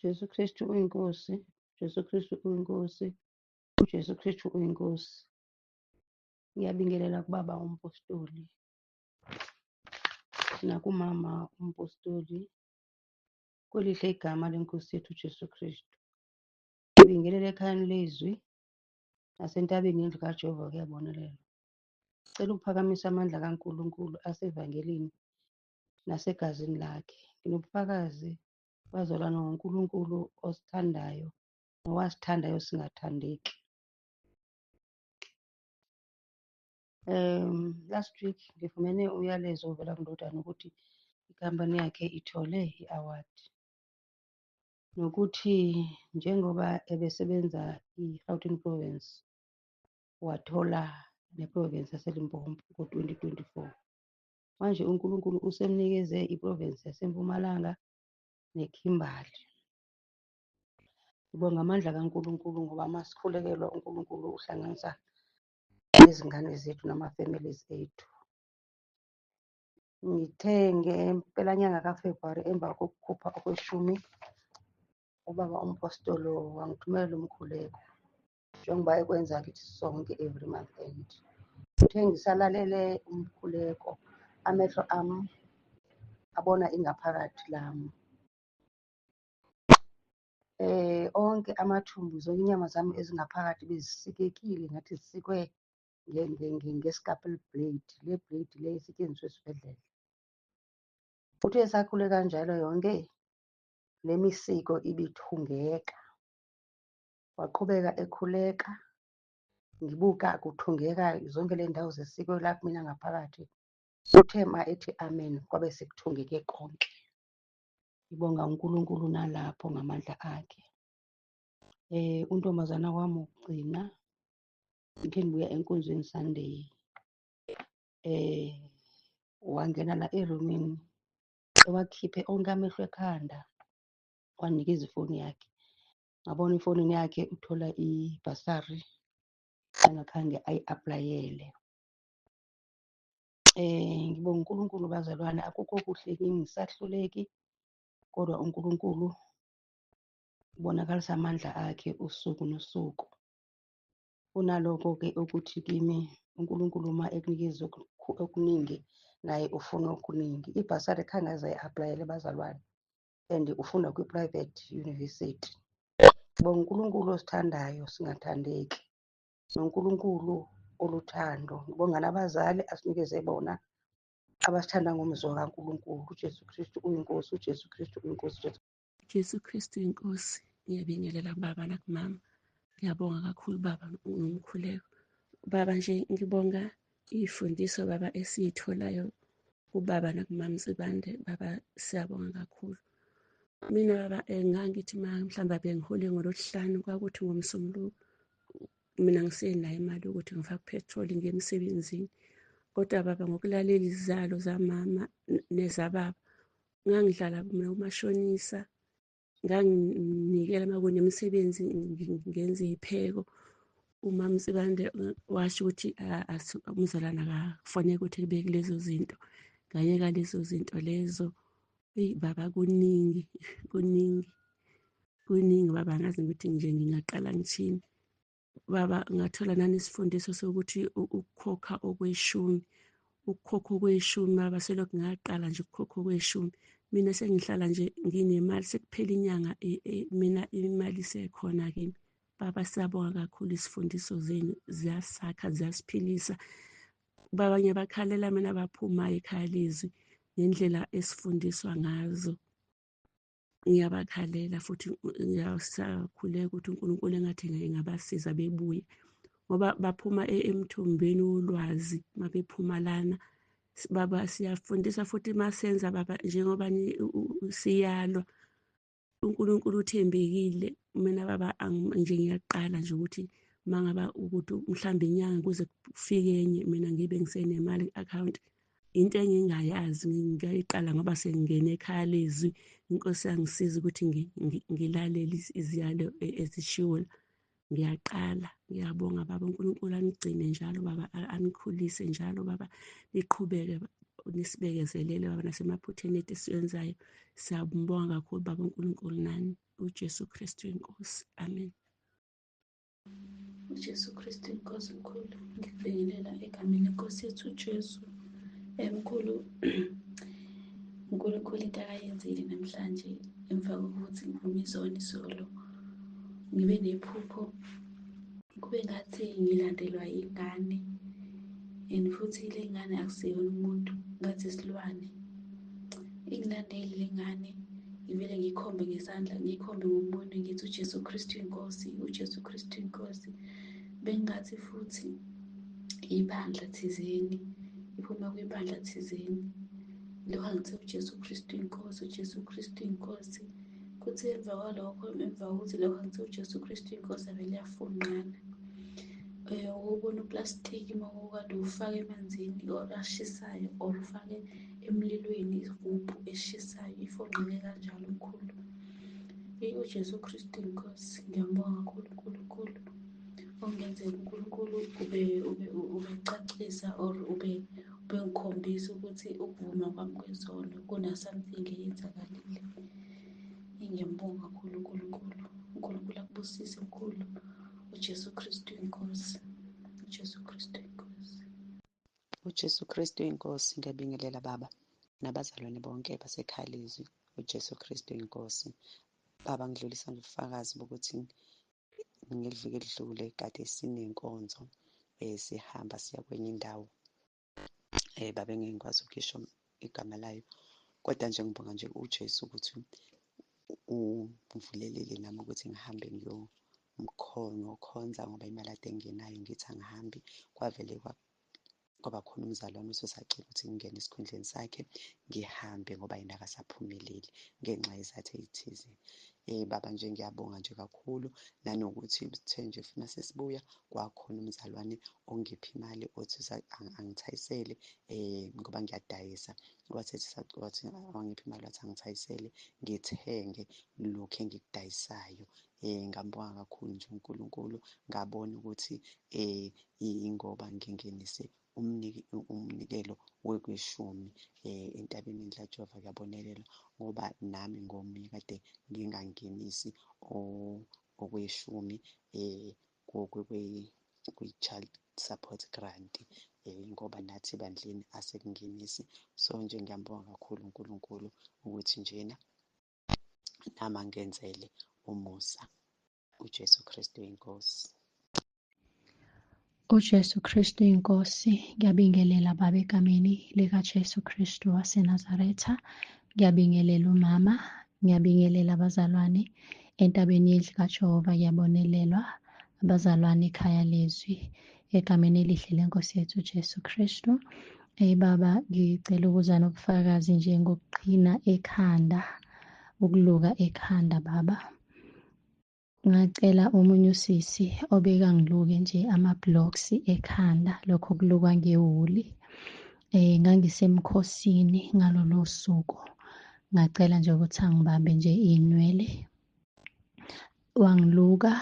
Jesu Kristu uyiNkosi, Jesu Kristu uyiNkosi, uJesu Kristu uyiNkosi. Ngiyabingelela kubaba umpostoli nakumama umpostoli kwelihle igama lenkosi yethu uJesu Kristu. Ngibingelela ekhayeni lezwi nasentabeni yendlu kaJehova kuyabonelelwa. Cela ukuphakamisa amandla kaNkulunkulu asevangelini nasegazini lakhe. Nginobufakazi bazalwane ngoNkulunkulu osithandayo nowasithandayo singathandeki. Last week ngifumene umyalezo ovela kundodana ukuthi ikhampani yakhe ithole i-award nokuthi njengoba ebesebenza i-Gauteng Province wathola ne-province yaseLimpopo ngo-2024. Manje uNkulunkulu usemnikeze i-province yaseMpumalanga neKimberley. Ngibonga amandla kaNkulunkulu ngoba uma sikhulekelwa uNkulunkulu uhlanganisa nezingane zethu nama-families ethu. Ngithe ngempelanyanga kaFebruwari emva kokukhupha okweshumi, ubaba umpostolo wangithumela umkhuleko njengoba ekwenza kithi sonke every month end. Uthe ngisalalele umkhuleko, amehlo ami abona ingaphakathi lami. Onke amathumbu, zonke inyama zami ezingaphakathi bezisikekile ngathi zisikwe nge-scalpel blade, le blade le esetshenziswa esibhedlela. Uthe esakhule kanjalo yonke le misiko ibithungeka. Waqhubeka ekhuleka, ngibuka kuthungeka zonke le ndawo zesiko la kumina ngaphakathi. Uthe ma ethi amen kwabe sekuthungeke konke. Ngibonga uNkulunkulu nalapho ngamandla akhe. Untombazana wami wokugcina ngikhe ngibuya enkonzweni Sunday wangena la erumini ewakhiphe onke amehlo ekhanda wanikeza ifoni yakhe. Ngabona efonini yakhe uthola ibhasari angakhange ayi-aplayele. Ngibonga uNkulunkulu bazalwane, akukho kuhle kimi ngisahluleki kodwa uNkulunkulu ubonakalisa amandla akhe usuku nosuku. Kunaloko-ke ukuthi kimi uNkulunkulu uma ekunikeza okuningi naye ufuna okuningi. Ibhasari khange aze ayi-aplayele bazalwane and ufunda kwi-private university. Ngibonga uNkulunkulu osithandayo singathandeki noNkulunkulu oluthando. Ngibonga nabazali asinikeze bona abasithanda ngomzwa kaNkulunkulu. UJesu Kristu uyiNkosi, uJesu Kristu uyiNkosi. Jesu Jesu Kristu inkosi. Ngiyabingelela kubaba nakumama. Ngiyabonga kakhulu baba ngomkhuleko. Baba nje ngibonga iy'fundiso baba esiy'tholayo kubaba nakumama Nsibande. Baba siyabonga kakhulu. Mina baba ngangithi ma mhlawumbe bengihole ngolwesihlanu kwakuthi ngomsombuluko mina ngisenayo imali yokuthi ngifake upetroli ngiye emsebenzini. Kodwa baba ngokulalela izizalo zamama nezababa ngangidlala mina kumashonisa nganginikela uma kunemisebenzi ngenza iy'pheko. Umama Nsibande washo ukuthi umzalwane akakufanele ukuthi kube kulezo zinto. Ngayeka lezo zinto lezo. Eyi baba kuningi kuningi kuningi baba angazi ukuthi nje ngingaqala ngithini. Baba ngathola nanesifundiso sokuthi ukukhokha okweshumi, ukukhokha okweshumi baba selokhu ngaqala nje ukukhokha okweshumi. Mina sengihlala nje nginemali sekuphela inyanga mina imali isekhona kimi. Baba siyabonga kakhulu isifundiso zenu ziyasakha ziyasiphilisa. Baba ngiyabakhalela mina abaphumayo ekhaya lezwi ngendlela esifundiswa ngazo. Ngiyabakhalela futhi ngiyasakhuleka ukuthi uNkulunkulu engathi engabasiza bebuye ngoba baphuma emthombeni wolwazi uma bephuma lana. Baba siyafundisa futhi masenza baba njengoba siyalwa uNkulunkulu uthembekile. Mina baba nje ngiyaqala nje ukuthi uma ngaba ukuthi mhlawumbe inyanga kuze kufike enye mina ngibe ngisenemali ku-akhawunti into engingayazi ngingayiqala ngoba sengingene ekhaya lezwi. Inkosi yangisiza ukuthi ngilalele iziyalo ezishiwo la. Ngiyaqala ngiyabonga baba, uNkulunkulu anigcine njalo baba, anikhulise njalo baba, niqhubeke Nisibekezelele baba nasemaphutheni ethu esiwenzayo. Siyabonga kakhulu baba uNkulunkulu nani. UJesu Kristu inkosi. Amen. UJesu Kristu inkosi mkhulu. Ngikubingelela egameni lenkosi yethu uJesu. Mkhulu, uNkulunkulu into akayenzile namhlanje emva kokuthi ngivume izono isolo. Ngibe nephupho kube ngathi ngilandelwa ingane, and futhi le ngane akusiyona umuntu, ngathi isilwane. Ingilandeli le ngane, ngivele ngikhombe ngesandla, ngikhombe ngomunwe ngithi uJesu Kristu inkosi, uJesu Kristu inkosi. Bengathi futhi ibandla thizeni, iphuma kwibandla thizeni. Lokho angithi uJesu Kristu inkosi, uJesu Kristu inkosi. Kuthi emva kwalokho, emva kokuthi lokho angithi uJesu Kristu inkosi avele yafunqana. Ukubona uplastiki uma ukade uwufake emanzini or ashisayo or ufake emlilweni isigubhu eshisayo ifonqeke kanjalo mkhulu. UJesu Kristu inkosi, ngiyambonga kakhulu uNkulunkulu. Okungenzeka uNkulunkulu ubecacisa or ubengikhombisa ukuthi ukuvuma kwami kwezono kuna-something eyenzakalile. Ngiyambonga kakhulu uNkulunkulu. uNkulunkulu akubusise mkhulu. uJesu Kristu inkosi. uJesu Kristu inkosi. UJesu Kristu inkosi. Ngiyabingelela baba nabazalwane bonke basekhaya lezwi. uJesu Kristu inkosi. Baba, ngidlulisa nje ubufakazi bokuthi ngeliviki elidlule kade sinenkonzo, sihamba siya kwenye indawo. Babe ngeke ngikwazi ukuyisho igama layo, kodwa nje ngibonga nje uJesu ukuthi ungivulelile nami ukuthi ngihambe ngiyokhonza, ngoba imali ade ngingenayo ngithi angihambi. Kwavele kwaba khona umzalwane uthi usacela ukuthi ngingene esikhundleni sakhe ngihambe ngoba yena akasaphumeleli ngenxa yezathu ey'thize. Baba nje ngiyabonga nje kakhulu, nanokuthi sithe nje funa sesibuya kwakhona umzalwane ongipha imali othi angithayisele ngoba ngiyadayisa. Wathi wangipha imali wathi angithayisele ngithenge lokhu engikudayisayo. Ngambonga kakhulu nje uNkulunkulu, ngabona ukuthi ingoba ngingenise umnikelo wekweshumi entabeni kaJehova kuyabonelelwa, ngoba nami ngomunye kade ngingangenisi okweshumi kwi-child support grant, ngoba nathi ebandleni asekungenisi. So nje ngiyambonga kakhulu uNkulunkulu ukuthi njena nami angenzele umusa. uJesu Kristu inkosi. uJesu Kristu inkosi. Ngiyabingelela baba egameni likaJesu Kristu waseNazaretha. Ngiyabingelela umama, ngiyabingelela abazalwane entabeni yendlu kaJehova, ngiyabonelelwa abazalwane ekhaya lezwi egameni elihle lenkosi yethu uJesu Kristu. Baba, ngicela ukuza nobufakazi nje ngokuqhina ekhanda, ukuluka ekhanda baba. Ngacela omunye usisi obekangiluke nje ama-blocks ekhanda, lokho kulukwa ngewuli. Ngangisemkhosini ngalolo suku, ngacela nje ukuthi angibambe nje iy'nwele. Wangiluka,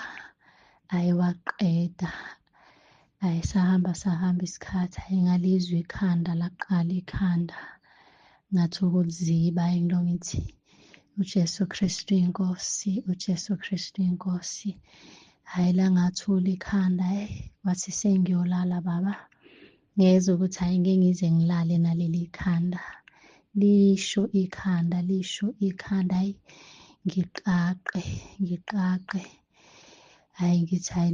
hhayi waqeda. Hhayi sahamba sahamba isikhathi, hhayi ngalizwa ikhanda, laqala ikhanda. Ngathi ukuliziba, hhayi ngilokhu ngithi uJesu Kristu inkosi, uJesu Kristu inkosi. Hhayi langathula ikhanda, hhayi wathi sengiyolala baba. Ngezwa ukuthi hhayi ngeke ngize ngilale naleli khanda. Lisho ikhanda, lisho ikhanda, hhayi ngiqaqe, ngiqaqe. Hhayi ngithi hhayi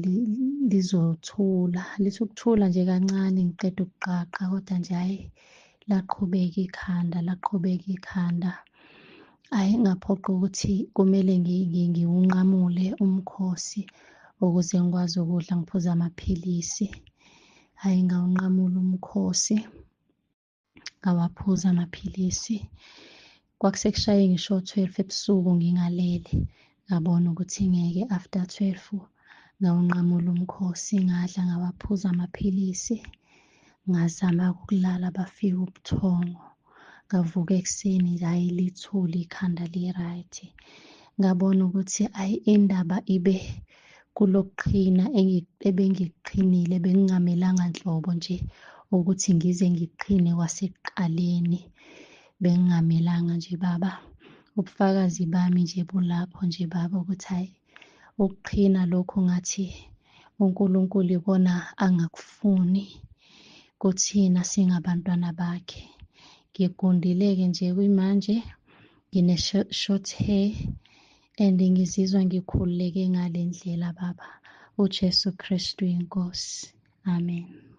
lizothula, lithi ukuthula nje kancane ngiqeda ukuqaqa, kodwa nje hhayi laqhubeka ikhanda, laqhubeka ikhanda. Hhayi ngaphoqa ukuthi kumele ngiwunqamule umkhosi ukuze ngikwazi ukudla ngiphuze amaphilisi. Hhayi ngawunqamula umkhosi, ngawaphuza amaphilisi. Kwakusekushaye ngisho 12 ebusuku ngingalele, ngabona ukuthi ngeke after 12 ngawunqamula umkhosi, ngadla ngawaphuza amaphilisi, ngazama ukulala bafika ubuthongo. Ngavuka ekuseni hhayi lithule ikhanda li-right. Ngabona ukuthi hhayi indaba ibe kulokuqhina ebengikuqhinile, bengingamelanga nhlobo nje Ukuthi ngize ngiqhine kwasekuqaleni bengingamelanga nje baba. Ubufakazi bami nje bulapho nje baba, ukuthi hhayi ukuqhina lokhu ngathi uNkulunkulu ikona angakufuni kuthina singabantwana bakhe. Ngigundile-ke nje kwimanje, ngine-short hair and ngizizwa ngikhululeke ngale ndlela baba. UJesu Kristu inkosi. Amen.